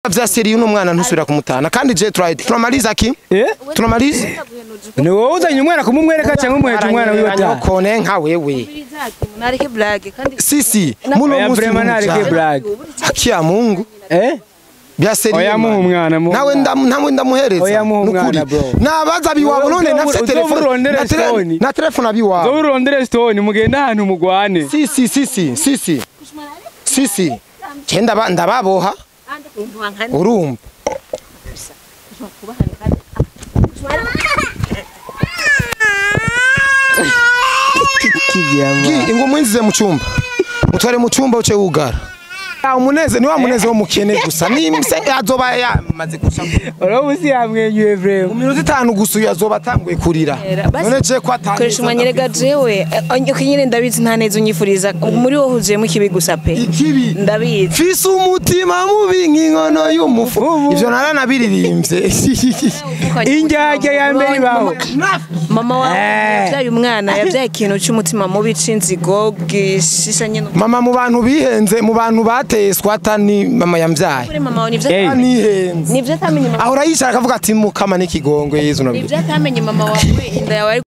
Vya seri uno mwana ntusubira kumutana kandi je try tunamaliza ki tunamaliza ni wowe uzanye umwana kumumwereka cyangwa umuheje umwana wiwe ta kone nka wewe nareke blague kandi sisi muno musi nareke blague hakia Mungu bya seri oya mu mwana mu nawe nawe ndamuhereza oya mu mwana bro nabaza biwabo none nafite telefone na telefone abiwabo zo urondere stone mugenda ahantu mugwane sisi sisi sisi sisi cyenda ndababoha urumva ingo mwinzize mu cyumba mutware mu cyumba uce wugara umuneze ni wa muneze wo mukene gusa ni azoba yamaze gusa urabusi yamwenyuye vrema mu minota 5 gusa yazoba atanguye kurira none je ko atanguye koresha umwanyerega jewe nyine ndabizi nta neza unyifuriza muri wowe huzuyemo ikibi gusa pe ikibi ndabizi fise umutima mubi nk'inkono y'umufu ivyo naranabiririmbye injyajya ya mbere ibaho mama wawe yabyaye umwana yabyaye ikintu cy'umutima mubi c'inzigo gishisha nyine mama mu bantu bihenze mu bantu bateye swata ni mama yambyaye kuri mama wawe nivyo nihenze nivyo atamenye mama ahora yicara akavuga ati mukama n'ikigongwe Yezu nabyo nivyo atamenye mama wawe inda yawe.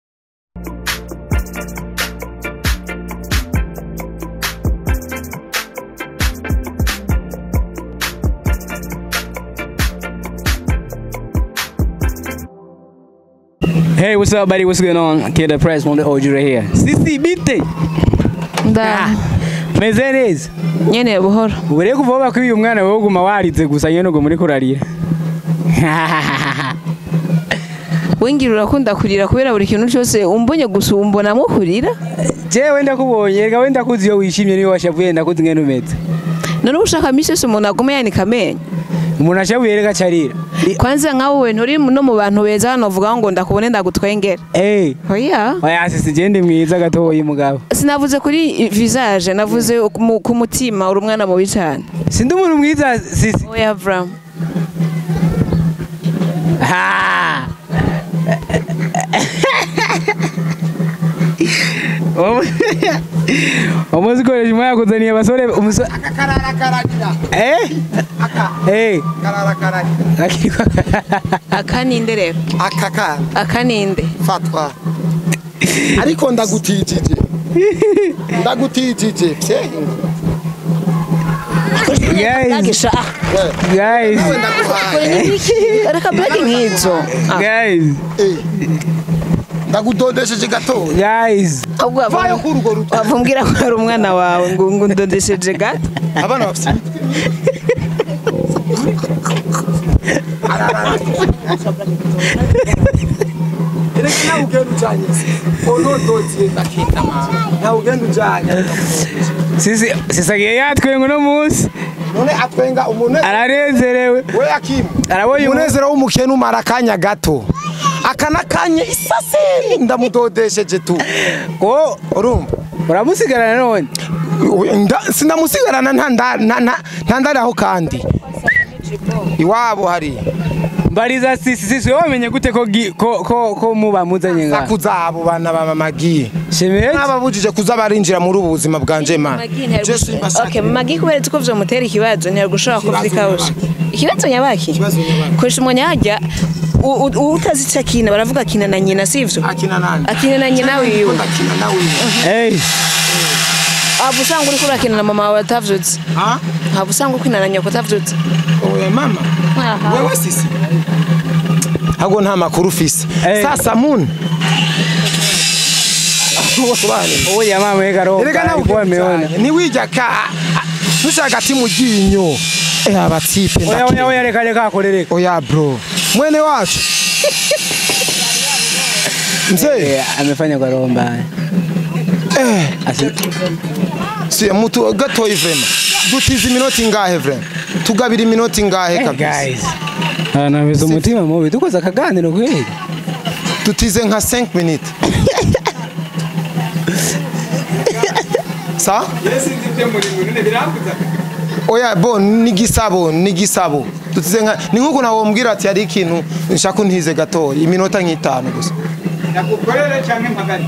Hey, what's up, buddy? What's going on? Kid the press want to hold you right here. Sisi bite. Nda. Meze neza. Nyene buhoro. Ubure kuva bakwiye umwana wewe guma warize gusa nyene ngo muri kurarira. Wengira urakunda kurira kubera buri kintu cyose umbonye gusa umbonamo kurira. Jewe ndakubonye, rega wenda kuzi yo wishimye niyo washavuye ndakuzi ngene umeze. None ushaka misi yose umuntu agume yanika amenyo. Umuntu ashavuye rega carira. Kwanza nka wowe nturi no mu bantu beza hano uvuga ngo ndakubone ndagutwengera. Eh. Oya. Oya sisi je mwiza gatoyi mugabo. Sinavuze kuri visage navuze ku mutima uri umwana mubi cyane. Sindi umuntu mwiza sisi. Oya vram. Ha. Omuzi koresha umwana kuzaniye abasore umusore akakarara karagira. Eh? Aka. Eh. Karara karagira. Akaninde rero. Akaka. Akaninde. Fatwa. Ariko ndagutijije. Ndagutijije. Guys. Guys. Reka black nkizo. Guys. Ndagudodesheje gato. Guys. Vayo kurugo ruto. Avumbwira ko ari umwana wawe ngo ndodesheje gato. Abana bafite. Reka nawe ugenda ujanye. Ono dotiye ndakita mama. Nawe ugenda ujanye. Sisi sisagiye yatwenga no munsi. None atwenga umunezero. Aranezerewe. We Akimu. Arabonye umunezero w'umukene umara akanya gato. Akana kanye isase ndamudodesheje tu. Ko urumva uramusigarana none? Sindamusigarana nta ndaraho kandi. Iwabo hari. Mbariza sisi sisi wamenye gute ko ko muba muzanye nga. Sakuzabo bana ba mama Gi. Shemeje nababujije kuza barinjira muri ubu buzima bwanje man. Okay, mama Gi kubera tuko vyomutera ikibazo ntiyari gushobora kuvyikawusha. Ikibazo nyabaki? Koresha umwanya hajya utazi ico akina baravuga akina na nyina sivyo? Akina nani? Akina na nyina wiwe. Akina na wiwe. Hey. Abo usanga uriko urakina na mama wawe atavyutse. Ha? Abo usanga ukina na nyoko atavyutse. Oya mama. Wewe sisi. Hago nta makuru ufise. Sasa mun. Oya mama reka ro. Reka nawe ameona. Ni wijya ka nushaka ati muginyo. Eh abatipe ndakira. Oya oya reka reka akorereka. Oya bro. Mwene wacu. Mzee amefanya kwa roho mbaya. Eh. Si mutu gatoyi vrema. Dutiza iminota ingahe vrema? Tugabira iminota ingahe kabisa. Guys. Ana bizo umutima mubi dukoze akaganiro kweli. Tutize nka 5 minutes. Sa? Oya bo nigisabo nigisabo. Tutize nka ni nkuko nawo mbwira ati hari ikintu nshaka untize gatoyi iminota nk'itanu gusa. Nakukorera canke mpagari.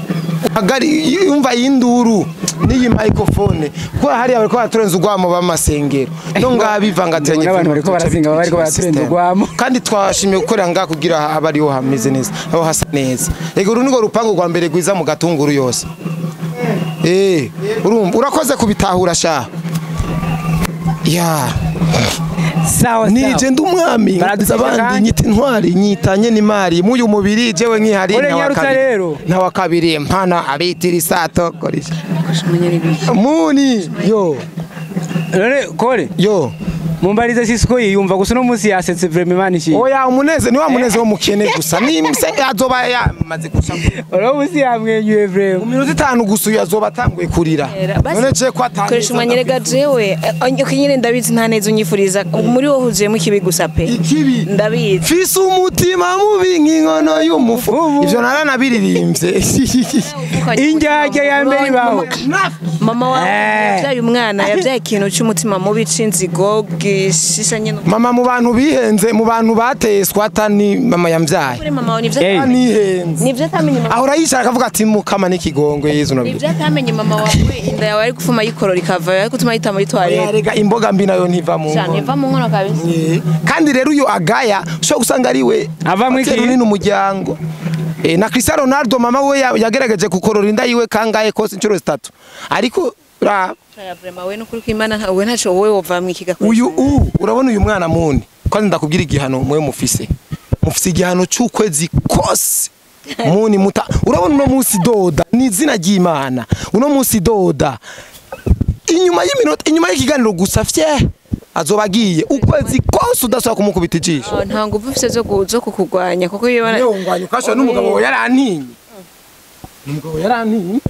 Agari yumva yinduru n'iyi microphone ko hariya bariko baraturenza urwamo b'amasengero no ngaha bivangatiranye N'abantu bariko barasenga baba bariko baraturenza urwamo. Kandi twashimye gukorera ngaha kugira abe ariho hameze neza, aho hasa neza. Ego uru nirwo rupangu rwa mbere rwiza mu Gatunguru yose. Urumva urakoze kubitahura sha. Ya. Sawa sawa. Nije ndi umwami abandi nyita intwari nyitanye n'imari muyu mubiri jewe nkihari na wa kabiri mpana abitiri sato korisha muni yo none kore yo mumbarize sisiko yiyumva gusa no munsi yasetse vraiment Imana ishimwe. Oya umuneze ni wa muneze wo mukene gusa ni azoba yamaze gusa oro munsi yamwenyuye vraiment mu minota 5 gusa uyazoba atanguye kurira none je ko atanguye koresha umwanyerega jewe nyine ndabizi nta neza unyifuriza muri wowe huzuyemo ikibi gusa pe ikibi ndabizi fise umutima mubi nk'inkono y'umufu ivyo naranabiririmbye injyajya ya mbere ibaho mama wawe yabyaye umwana yabyaye ikintu cy'umutima mubi c'inzigo gishisha nyine mama mu bantu bihenze mu bantu bateye swata ni mama yamvyaye mama wawe nivyo nihenze nivyo atamenye mama ahora yicara akavuga ati mukama n'ikigongo Yezu nabyo nivyo atamenye mama wawe inda yawe ari gufuma yikorora ikava ari gutuma yita muri toilette yarega imboga mbi nayo ntiva mu nkono ntiva mu nkono kabisa kandi rero uyo agaya ushobora gusanga ari we ava mu iki runini umuryango na Cristiano Ronaldo mama we yagerageje kukorora inda yiwe kangahe kose inshuro zitatu ariko ra vraiment we nukuri kwimana we ntaco wowe wova mu iki gakoresho uyu urabona uyu mwana muni kandi ndakubwira igihano mwe mufise igihano c'ukwezi kose muni muta urabona uno munsi doda ni izina ry'Imana uno munsi doda inyuma y'iminota inyuma y'ikiganiro gusa fye azoba agiye ukwezi kose udasaba kumukubita ijisho nta nguvu ufise zo kukugwanya kuko iyo ngwanya ukasha n'umugabo yarantinye n'umugabo yarantinye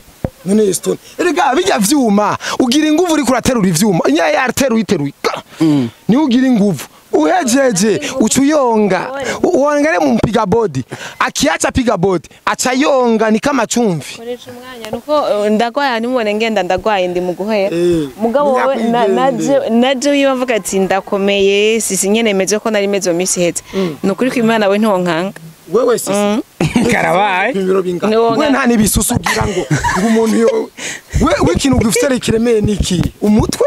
none stone erega bijya vyuma ugira inguvu uri kuraterura ivyuma nya yateruye iteruye ni ugira inguvu uhejeje ucuyonga uongere mu mpiga bodi akiacha piga bodi achayonga ni kama chumvi koresha umwanya nuko ndagwaya nimubone ngenda ndagwaye ndi mu guhera mugabo wowe naje wiba mvuga ati ndakomeye sisi nyene meze ko nari meze mu misi iheze nukuri ko Imana we ntonkanga wewe sisi karabaye we nta nibisusu ugira ngo umuntu yo we ikintu gufite kiremeye niki umutwe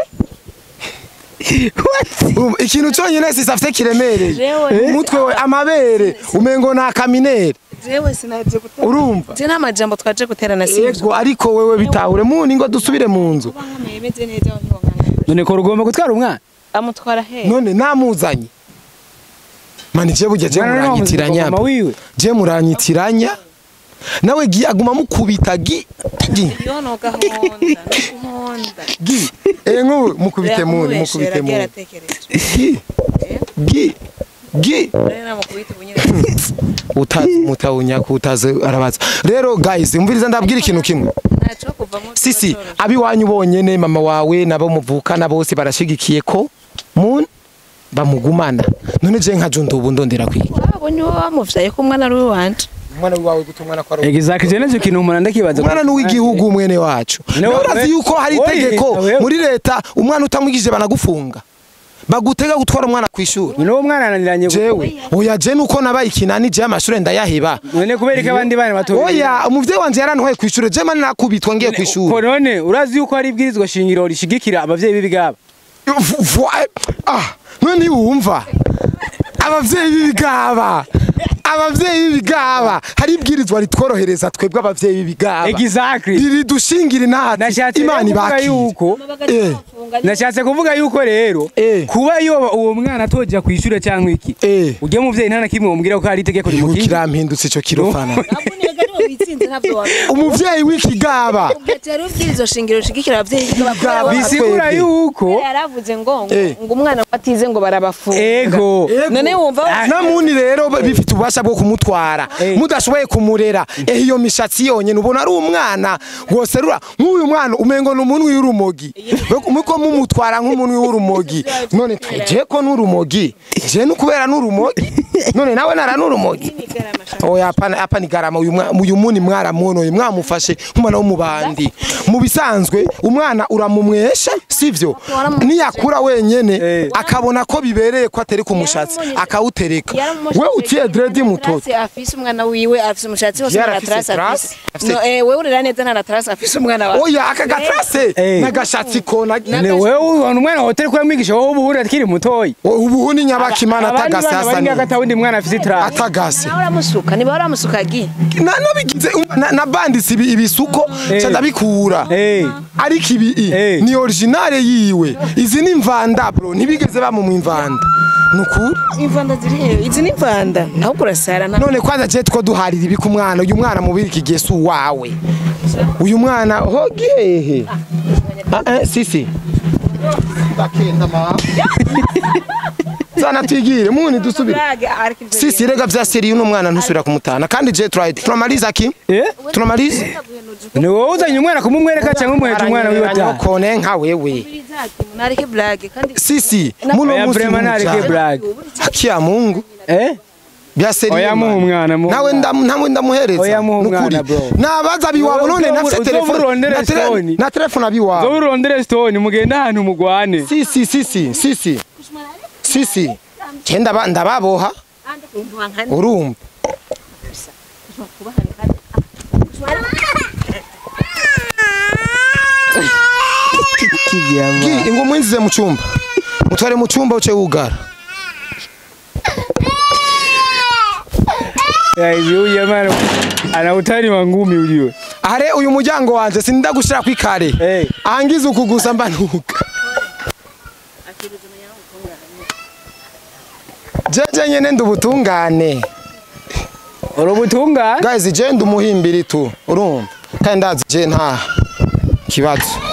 ikintu cyonyine sisi afite kiremereye umutwe we amabere umengo na kaminere jewe sinaje gutera urumva je nta majambo twaje guterana sivyo yego ariko wewe bitahure muni ngo dusubire mu nzu none ko rugomba gutwara umwana amutwara he none namuzanye mani je burya je muranyitiranya je muranyitiranya nawe gi aguma mukubita gi gi yono gahonda honda gi engu mukubite muni mukubite muni gi gi gi utazi mutawunya kutaze arabaza rero guys umviriza ndabwira ikintu kimwe sisi abiwanyu bonyene mama wawe nabo muvukana bose barashigikiye ko mun bamugumana none je nka jundo ubu ndondera kwiga wabo niwe bamuvyaye ko umwana ari uwanje umwana wawe gute umwana ko ari exact je nejo kintu umuntu ndakibaza umwana ni w'igihugu mwene wacu urazi yuko hari itegeko muri leta umwana utamwigije banagufunga bagutega gutwara umwana kwishuri no umwana ananiranye jewe oya je nuko nabaye ikinani je amashure ndayaheba none kubera ko abandi bana bato oya umuvyeyi wanje yarantwaye kwishuri je mani nakubitwa ngiye kwishuri ko none urazi yuko hari ibwirizwa shingiro rishigikira abavyeyi b'ibigaba ah none wumva abavyeyi b'ibigaba abavyeyi b'ibigaba hari ibwirizwa ritworohereza twebwe abavyeyi b'ibigaba exactly ridushingira inahati Imana ibakira yuko nashatse kuvuga yuko rero kuba yoba uwo mwana atoja kwishure cyangwa iki ujye muvyeyi nta na kimwe umubwira ko hari itegeko rimukingira kirampindutse ico kirofana umuvyeyi w'ikigaba bisigura yuko yaravuze ngo ngo umwana atize ngo barabafunga ego none wumva namuni rero bifite ububasha bwo kumutwara mudashoboye kumurera iyo mishatsi yonyene ubona ari umwana woserura nk'uyu mwana umengo ni umunwi w'urumogi muko mumutwara nk'umunwi w'urumogi none tuje ko n'urumogi je n'ukubera n'urumogi None nawe naranura urumogi. Oya hapana hapa ni garama uyu muni mwaramuonoye mwamufashe nk'umwana w'umubandi. Mu bisanzwe umwana uramumwesha sivyo? Niyakura wenyene akabona ko bibereye ko atereka umushatsi akawutereka. We utiye dread mutoto. Afise umwana wiwe afise umushatsi wose na trace afise. No wewe urera neza na trace afise umwana wawe. Oya aka gatrace nagashatsi kona. Ne wewe umwana hotel kwa mwigisha wowe ubuhura akiri mutoyi. Ubuhu ni nyabakimana atagase hasa ni. Atawundi mwana afise trace. Atagase. Nawe uramusuka niba uramusuka gi. Na nabigize na banditse ibisuko ca ndabikura. Ariko ibi ni originale yiwe. Izi ni imvanda bro ntibigeze bamumwa imvanda. Nukuri imvanda ziri he? Izi ni imvanda aho kurasara none kwanza je two duharira ibi ku mwana uyu mwana mubiri kigesu wawe. Uyu mwana hogehe. Sisi. Ndakenda ma. Zana twigire muni dusubire. Sisi rega vya seri uno mwana ntusubira kumutana kandi je try tunamaliza ki? Tunamaliza? Ni wowe uzanye umwana kumumwereka cyangwa umuheje umwana wiwe ta. Kone nka wewe. Nareke blague kandi sisi muno musi nareke blague. Hakia Mungu. Bya seri. Oya mu mwana mu. Nawe nawe ndamuhereza. Oya mu mwana bro. Nabaza biwabo none nafite telefone. Na telefone abiwabo. Zoburondere stone mugenda ahantu mugwane. Sisi sisi sisi. Sisi. Chenda ndababoha. Urumva. Gi ingo mwinzize mu cyumba. Mutware mu cyumba uce wugara. Huyu jamaa ana utani wa ngumi ujue. Are uyu muryango wanje sinda gushira kwikare. Angize ukugusa mbanuka. Jeje nyene ndubutungane. Urubutungane? Guys je ndumuhimbiri tu. Urumva. Kandi ndazi je nta kibazo.